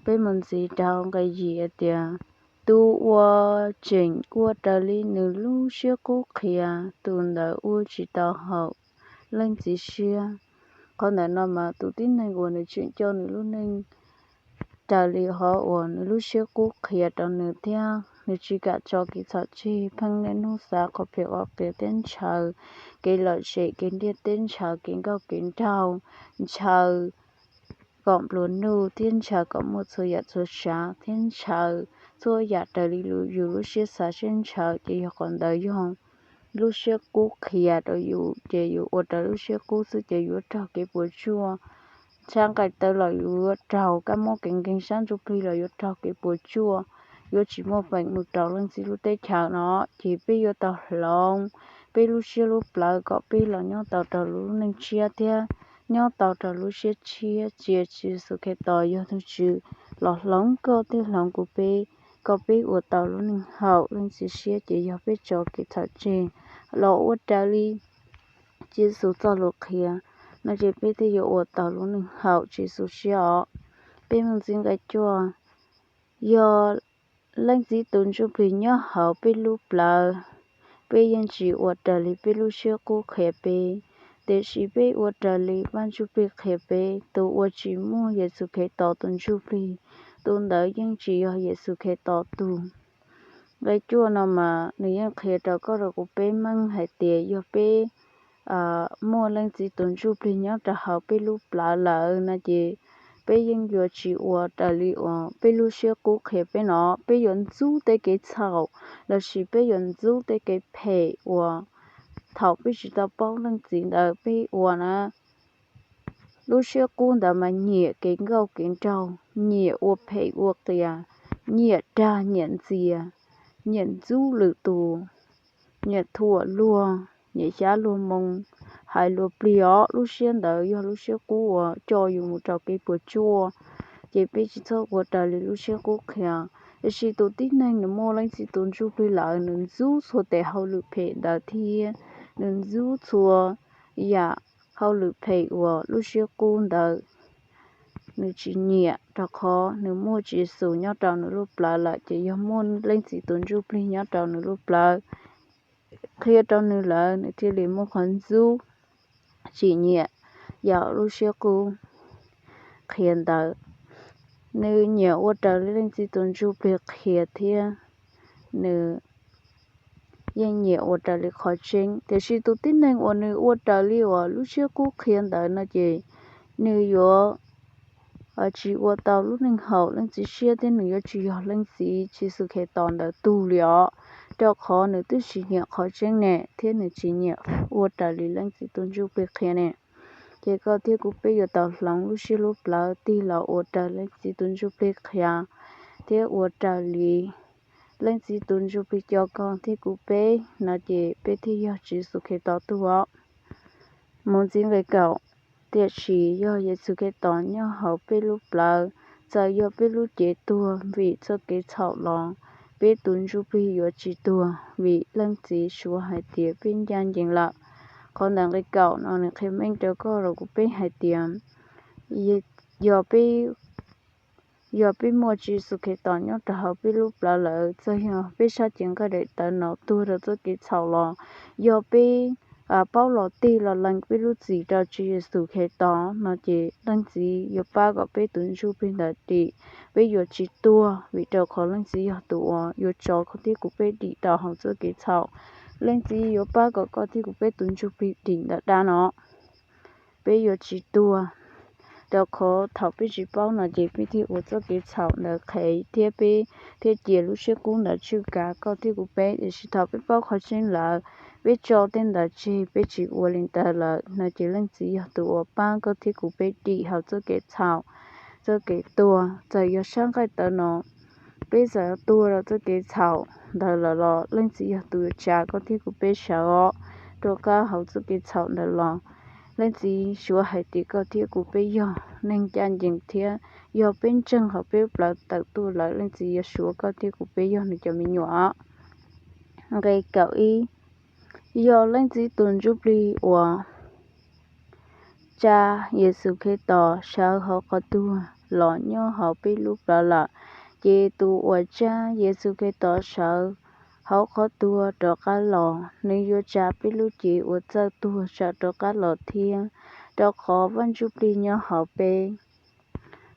Peb mus ntxiv rau nqe yim hais tias, tus uas tseem ua raws li nws lub siab qub qhia, tus ntawd ua tsis tau haum leej txiv siab. Qhov ntawm no mas tus tib neeg uas nws tseem coj nws lub neej raws li qhov uas nws lub siab qub qhia rau nws thiab nws tsis kam tso kev txhaum tseg, pheej niaj hnub xav qhov phem qhov qias thiab ntshaw kev lom zem kev ntiaj teb, ntshaw kev nkauj kev nraug, ntshaw kom nplua nuj thiab ntshaw kom muaj txhua yam txhua tsav thiab ntshaw txhua yam raws li yus lub siab xav siab ntshaw, ces yog qhov ntawd yog lub siab qub qhia rau yus, ces yus ua raws lub siab qub xwb ces yuav raug kev puas tsuaj. Sab nqaij tawv los yuav raug, kab mob kev nkeeg sab ntsuj plig los yuav raug kev puas tsuaj, yuav tsis muaj peev mus rau leej txiv lub teb chaws no. Ces peb yuav tau hloov peb lub siab lub plawv kom peb los nyob tau rau lub neej tshiab thiab nyob tau rau lub siab tshiab, cia Tswv Yexus Khetos yog tus Tswv los hloov koj thiab hloov kuv peb, kom peb ua tau lub neej haum leej txiv siab, ces yog peb tso kev txhaum tseg los ua raws li Tswv Yexus txoj lus qhia no, ces peb thiaj yuav ua tau lub neej haum Tswv Yexus siab os. Peb mus ntxiv nqe cuaj, yog leej txiv tus ntsuj plig nyob hauv peb lub plawv, peb yeej tsis ua raws li peb lub siab qub qhia peb, tiam sis peb ua raws li Vaj Ntsuj Plig qhia peb. Tus uas tsis muaj Yexus Khetos tus ntsuj plig, tus ntawd yeej tsis yog Yexus Khetos tug. Nqe cuaj no mas nws yeej qhia rau koj rau kuv peb meej hais tias yog peb muaj leej txiv tus ntsuj plig nyob rau hauv peb lub plawv lawm no ces peb yeej yuav tsis ua raws li uas peb lub siab qub qhia peb no, peb yuav ntxub tej kev txhaum lossis peb yuav ntxub tej kev phem uas thaum peb tsis tau paub leej txiv ntawd peb ua na. Lub siab qub ntawd mas nyiam kev nkauj kev nraug, nyiam ua phem ua qias, nyiam dag nyiam ntxias, nyiam ntxub lwm tus, nyiam thuam luag, nyiam xyab luag moo, hais luag plig os. Lub siab ntawd yog lub siab qub uas coj yus mus rau kev puas tsuaj, ces peb tsis txhob ua raws li lub siab qub qhia. Tiam sis tus tib neeg nws muaj leej txiv tus ntsuj plig lawm, nws ntxub txhua tes hauj lwm phem ntawd thiab nws ntxub txhua yam hauj lwm phem uas lub siab qub ntawd nws tsis nyiam, rau qhov nws muaj Tswv Yexus nyob rau nws lub plawv lawm, ces yog muaj leej txiv tus ntsuj plig nyob rau nws lub plawv qhia rau nws lawm, nws thiaj li muaj qhov ntxub tsis nyiam yam lub siab qub qhia ntawd. Nws nyiam ua raws li leej txiv tus ntsuj plig qhia thiab nws yeej nyiam ua raws li qhov tseeb. Tiam sis tus tib neeg uas nws ua raws li uas lub siab qub qhia ntawd no ces nws yuav tsis ua tau lub neej haum leej txiv siab thiab nws yuav tsis yog leej txiv Tswv Yexus Khetos ntawd tug li os, rau qhov nws twb tsis nyiam qhov tseeb ne thiab nws tsis nyiam ua raws li leej txiv tus ntsuj plig qhia ne. Ces koj thiab kuv peb yuav tau hloov lub siab lub plawv tig los ua raws leej txiv tus ntsuj plig qhia thiab ua raws li leej txiv tus ntsuj plig coj koj thiab kuv peb no ces peb thiaj yog Tswv Yexus Khetos tug os. Mus ntxiv nqe kaum, tiam sis yog Yexus Khetos nyob hauv peb lub plawv, txawm yog peb lub cev tuag vim txoj kev txhaum los peb tus ntsuj plig yuav tsis tuag vim leej txiv suav hais tias peb ncaj ncees lawm. Qhov ntawm nqe kaum no nws qhia meej rau koj rau kuv peb hais tias yog peb yog peb muaj Tswv Yexus Khetos nyob rau hauv peb lub plawv lawm, txawm yog peb sab cev nqaij daim tawv no tuag rau txoj kev txhaum los, yog peb paub los tig los lees peb lub txim rau Tswv Yexus Khetos no ces leej txiv yuav pab kom peb tus ntsuj plig ntawd dim, peb yuav tsis tuag vim rau qhov leej txiv yog tus uas yuav tso koj thiab kuv peb dim tau hauv txoj kev txhaum. Leej txiv yuav pab kom koj thiab kuv peb tus ntsuj plig dim ntawm dab no, peb yuav tsis tuag. Rau qhov thaum peb tsis paub no ces peb thiaj ua txoj kev txhaum ntawd qhev thiab peb thiaj cia lub siab qub ntawd tswj kav koj thiab kuv peb. Tiam sis thaum peb paub qhov tseeb lawm, peb tso tej ntawd tseg, peb tsis ua li ntawd lawm no ces leej txiv yog tus uas pab koj thiab kuv peb dim hauv txoj kev txhaum, txoj kev tuag. Txawm yog sab nqaij tawv no peb txawm tuag rau txoj kev txhaum ntawd lawm los leej txiv yog tus yuav tsa koj thiab kuv peb sawv os rov qab hauv txoj kev txhaum ntawd los. Leej txiv suav hais tias koj thiab kuv peb yog neeg ncaj ncees thiab yog peb ntseeg hauv peb plawv tawm tuaj lawm leej txiv yuav suav koj thiab kuv peb yog nws cov me nyuam. Nqe kaum ib, yog leej txiv tus ntsuj plig uas tsa Yexus Khetos sawv hauv qhov tuag. los nyob hauv peb lub plawv lawm, ces tus uas tsa Yexus Khetos sawv hauv qhov tuag rov qab los, nws yuav tsa peb lub cev uas txawj tuag sawv rov qab los thiab, rau qhov Vaj Ntsujplig nyob hauv peb.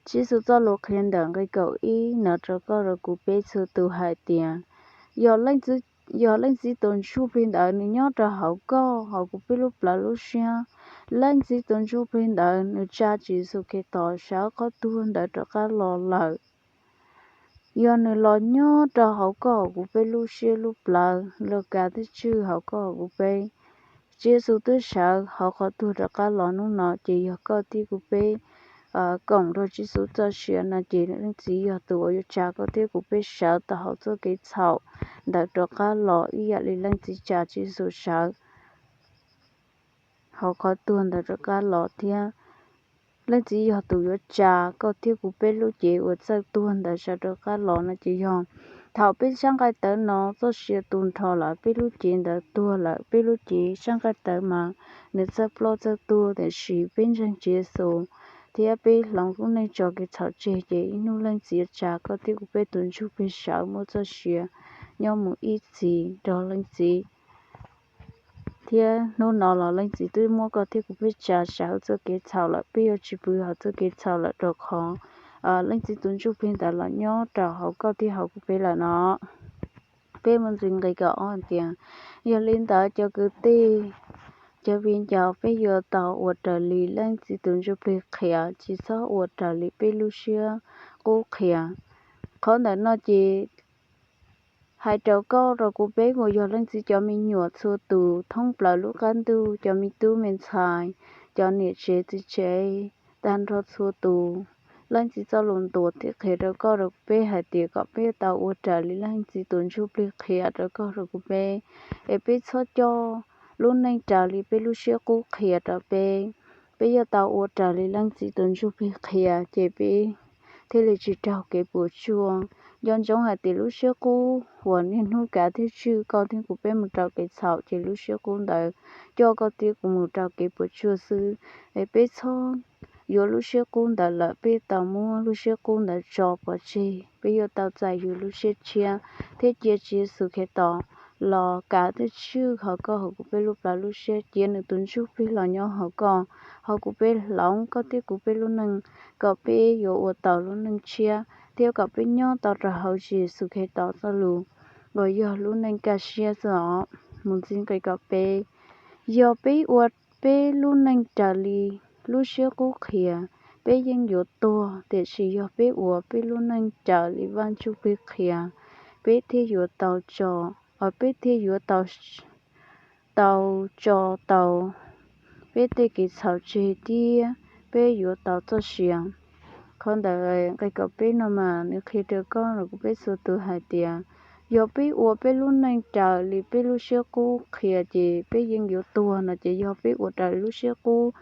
Tsib Yexus txoj lus qhia ntawm nqe kaum ib no rau koj rau kuv peb txhua tus hais tias, yog Leej Txiv tus Ntsuj Plig ntawd nws nyob rau hauv koj hauv kuv peb lub plawv lub siab, Leej Txiv tus Ntsuj Plig ntawd nws tsa Tswv Yexus Khetos sawv qhov tuag ntawd rov qab los lawm. Yog nws los nyob rau hauv koj hauv kuv peb lub siab lub plawv, los kav thiab tswj hauv koj hauv kuv peb. Tswv Yexus twb sawv hauv qhov tuag rov qab los hnub no, ces yog koj thiab kuv peb koom nrog Tswv Yexus txoj sia no ces Leej Txiv yog tus uas yuav tsa koj thiab kuv peb sawv tau hauv txoj kev txhaum ntawd rov qab los ib yam li Leej Txiv tsa Tswv Yexus sawv hauv qhov tuag ntawd rov qab los thiab. Leej Txiv yog tus yuav tsa koj thiab kuv peb lub cev uas txawj tuag ntawd sawv rov qab los no ces yog thaum peb sab nqaij tawv no txoj sia tu nrho lawm, peb lub cev ntawd tuag lawm, peb lub cev sab nqaij tawv mas nws txawj ploj txawj tuag, tiam sis peb ntseeg Tswv Yexus thiab peb hloov lub neej tso kev txhaum tseg ces ib hnub Leej Txiv yuav tsa koj thiab kuv peb tus Ntsuj Plig sawv muaj txoj sia nyob mus ib txhis nrog Leej Txiv. Thiab hnub no los Leej Txiv twb muab koj thiab kuv peb tsa sawv txoj kev txhaum lawm, peb yuav tsis pw hauv txoj kev txhaum lawm rau qhov Leej Txiv tus Ntsuj Plig ntawd los nyob rau hauv koj thiab hauv kuv peb lawm no. Peb mus ntxiv nqe kaum ob hais tias, yog li ntawd cov kwv tij, cov viv ncaus, peb yuav tau ua raws li Leej Txiv tus Ntsuj Plig qhia, tsis txhob ua raws li peb lub siab qub qhia. Qhov ntawm no ces hais rau koj rau kuv peb uas yog Leej Txiv cov me nyuam txhua tus thoob plaws lub qab ntuj, cov me tub me ntxhais, cov niam tsev txiv tsev, tag nrho txhua tus. Leej Txiv txoj lus ntuas thiab qhia rau koj rau kuv peb hais tias kom peb tau ua raws li Leej Txiv tus Ntsuj Plig qhia rau koj rau kuv peb, es peb txhob coj lub neej raws li peb lub siab qub qhia rau peb. Peb yuav tau ua raws li Leej Txiv tus Ntsuj Plig qhia ces peb thiaj li tsis raug kev puas tsuaj. Nco ntsoov hais tias lub siab qub uas niaj hnub kav thiab tswj koj thiab kuv peb mus rau kev txhaum ces lub siab qub ntawd coj koj thiab kuv mus rau kev puas tsuaj xwb. Es peb txhob yuav lub siab qub ntawd lawm, peb tau muab lub siab qub ntawd tso pov tseg. Peb yuav tau txais yus lub siab tshiab thiab cia Tswv Yexus Khetos los kav thiab tswj hauv koj hauv kuv peb lub plawv lub siab, cia nws tus Ntsuj Plig los nyob hauv koj hauv kuv peb, hloov koj thiab kuv peb lub neej kom peb yuav ua tau lub neej tshiab thiab kom peb nyob tau rau hauv Tswv Yexus Khetos txoj lus uas yog lub neej kaj siab xwb os. Mus ntxiv nqe kaum peb, yog peb ua peb lub neej raws li lub siab qub qhia, peb yeej yuav tuag, tiam sis yog peb ua peb lub neej raws li Vaj Ntsujplig qhia, peb thiaj yuav tau tso, peb thiaj yuav tau tso tau peb tej kev txhaum tseg thiab peb yuav tau txoj sia. Qhov ntawm nqe kaum peb no mas nws qhia rau koj los kuv peb txhua tus hais tias, yog peb ua peb lub neej raws li peb lub siab qub qhia ces peb yeej yuav tuag no ces yog peb ua raws li lub siab qub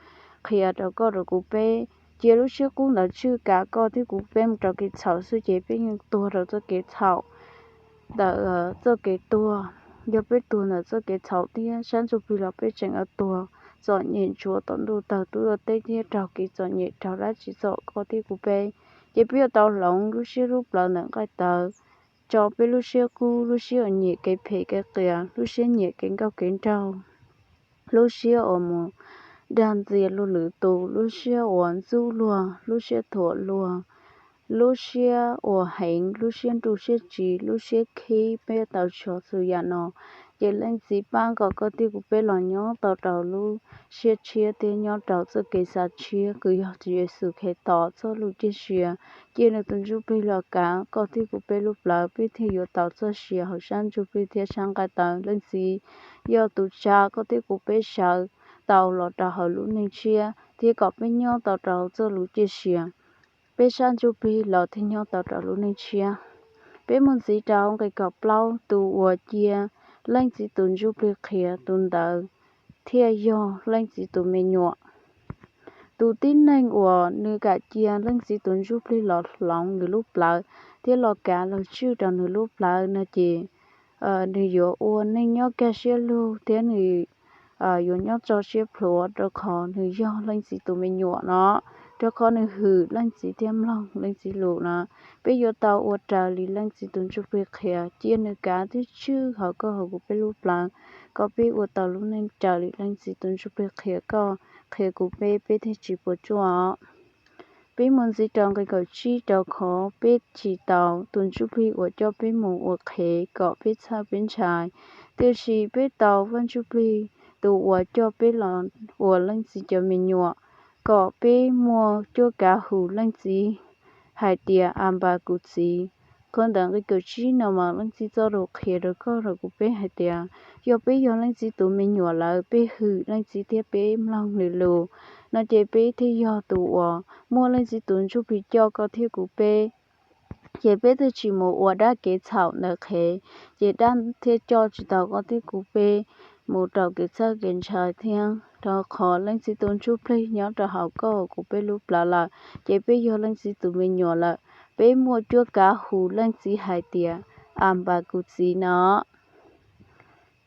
qhia rau koj rau kuv peb, cia lub siab qub ntawd tswj kav koj thiab kuv peb mus rau kev txhaum xwb ces peb yeej tuag rau txoj kev txhaum ntawm txoj kev tuag. Yog peb tuag ntawm txoj kev txhaum thiab sab ntsuj plig los peb tseem yuav tuag txom nyem ntsuav tom ntuj tawg tub teb thiab raug kev txom nyem raug dab tsi txom koj thiab kuv peb, ces peb yuav tau hloov lub siab lub plawv ntawm nqaij tawv, tso peb lub siab qub, lub siab uas nyiam kev phem kev qias, lub siab nyiam kev nkauj kev nraug, lub siab uas mus dag ntxias luag lwm tus, lub siab uas ntxub luag, lub siab thuam luag, lub siab uas heev, lub siab nruj siab tsiv, lub siab khib, peb tau tso txhua yam no. Ces Leej Txiv pab kom koj thiab kuv peb los nyob tau rau lub siab tshiab thiab nyob rau txoj kev xav tshiab kws yog Tswv Yexus Khetos txoj lus ciaj sia. Cia nws tus ntsuj plig los kav koj thiab kuv peb lub plawv, peb thiaj yuav tau txoj sia hauv sab ntsuj plig thiab sab nqaij tawv. Leej Txiv yog tus tsa koj thiab kuv peb sawv tau los rau hauv lub neej tshiab thiab kom peb nyob tau rau txoj lus ciaj sia, peb sab ntsuj plig los thiaj nyob tau rau lub neej tshiab. Peb mus ntxiv rau nqe kaum plaub, tus uas cia Leej Txiv tus ntsuj plig qhia, tus ntawd thiaj yog Leej Txiv tus me nyuam. Tus tib neeg uas nws kam cia Leej Txiv tus ntsuj plig los hloov nws lub plawv thiab los kav los tswj rau nws lub plawv no ces nws yuav ua neej nyob kaj siab lug thiab nws yuav nyob tso siab plhuav rau qhov nws yog Leej Txiv tus me nyuam no. rau qhov nws hwm Leej Txiv thiab mloog Leej Txiv lus no. Peb yuav tau ua raws li Leej Txiv tus Ntsuj Plig qhia, cia nws kav thiab tswj hauv koj hauv kuv peb lub plawv, kom peb ua tau lub neej raws li Leej Txiv tus Ntsuj Plig qhia koj, qhia kuv peb, peb thiaj tsis puas tsuaj os. Peb mus ntxiv rau nqe kaum tsib, rau qhov peb tsis tau tus Ntsuj Plig uas coj peb mus ua qhev kom peb txhawj peb ntshai, tiam sis peb tau Vaj Ntsuj Plig tus uas coj peb los ua Leej Txiv cov me nyuam, kom peb muaj cuab kav hu Leej Txiv hais tias, Anpas, kuv Txiv. Qhov ntawm nqe kaum tsib no mas Leej Txiv txoj lus qhia rau koj rau kuv peb hais tias, yog peb yog Leej Txiv tus me nyuam lawm, peb hwm Leej Txiv thiab peb mloog nws lus no ces peb thiaj yog tus uas muaj Leej Txiv tus Ntsuj Plig coj koj thiab kuv peb. Ces peb thiaj tsis mus ua dab kev txhaum ntawd qhev, ces dab thiaj coj tsis tau koj thiab kuv peb mus rau kev txhawj kev ntshai thiab. Rau qhov Leej Txiv tus Ntsuj Plig nyob rau hauv koj kuv peb lub plawv lawm, ces peb yog Leej Txiv tus me nyuam lawm, peb muaj cuab kav hu Leej Txiv hais tias, Anpas, kuv Txiv no.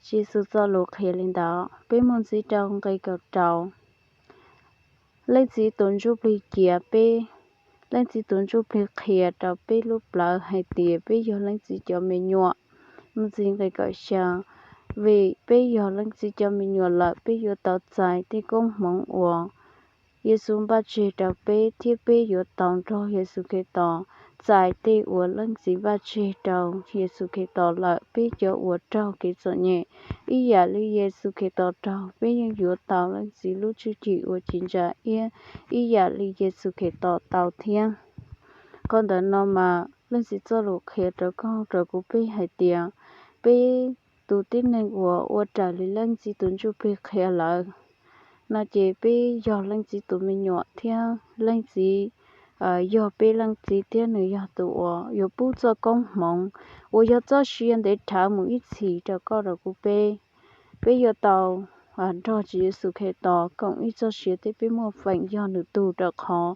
Tswv Yexus txoj lus qhia li ntawd. Peb mus ntxiv rau nqe kaum rau. Leej Txiv tus Ntsuj Plig cia peb, Leej Txiv tus Ntsuj Plig qhia rau peb lub plawv hais tias peb yog Leej Txiv cov me nyuam. Mus txog nqe kaum xya, vim peb yog Leej Txiv cov me nyuam lawm, peb yuav tau txais tej koob hmoov uas Yexus npaj tseg rau peb, thiab peb yuav tau nrog Yexus Khetos txais tej uas Leej Txiv npaj tseg rau Yexus Khetos lawm. Peb cov uas raug kev txom nyem ib yam li Yexus Khetos raug, peb yeej yuav tau Leej Txiv lub tshwj chim uas ci ntsa iab ib yam li Yexus Khetos tau thiab. Qhov ntawm no mas Leej Txiv txoj lus qhia rau koj rau kuv peb hais tias, peb tus tib neeg uas ua raws li Leej Txiv tus Ntsuj Plig qhia lawm no ces peb yog Leej Txiv tus me nyuam thiab Leej Txiv yog peb Leej Txiv thiab nws yog tus uas yuav pub txoj koob hmoov uas yog txoj sia ntev dhawv mus ib txhis rau koj rau kuv peb. Peb yuav tau nrog Tswv Yexus Khetos koom ib txoj sia thiab peb muaj feem yog nws tug, rau qhov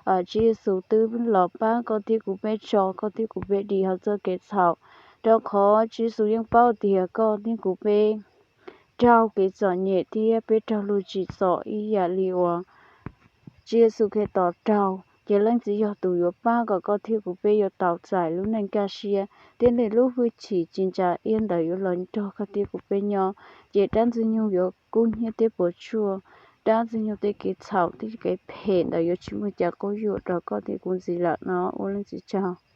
Tswv Yexus twb los pab koj thiab kuv peb tso koj thiab kuv peb dim hauv txoj kev txhaum. Rau qhov Tswv Yexus yeej paub tias koj thiab kuv peb raug kev txom nyem thiab peb raug luag tsim txom ib yam li uas Tswv Yexus Khetos raug, ces Leej Txiv yog tus yuav pab kom koj thiab kuv peb yuav tau txais lub neej kaj siab thiab nws lub hwj chim ci ntsa iab ntawd yuav los nrog koj thiab kuv peb nyob. Ces dab Ntxwg Nyoog yuav kub hnyiab thiab puas tsuaj, dab Ntxwg Nyoog tej kev txhaum thiab kev phem ntawd yuav tsis muaj cai quab yuam rau koj thiab kuv ntxiv lawm no. Ua Leej Txiv tsaug.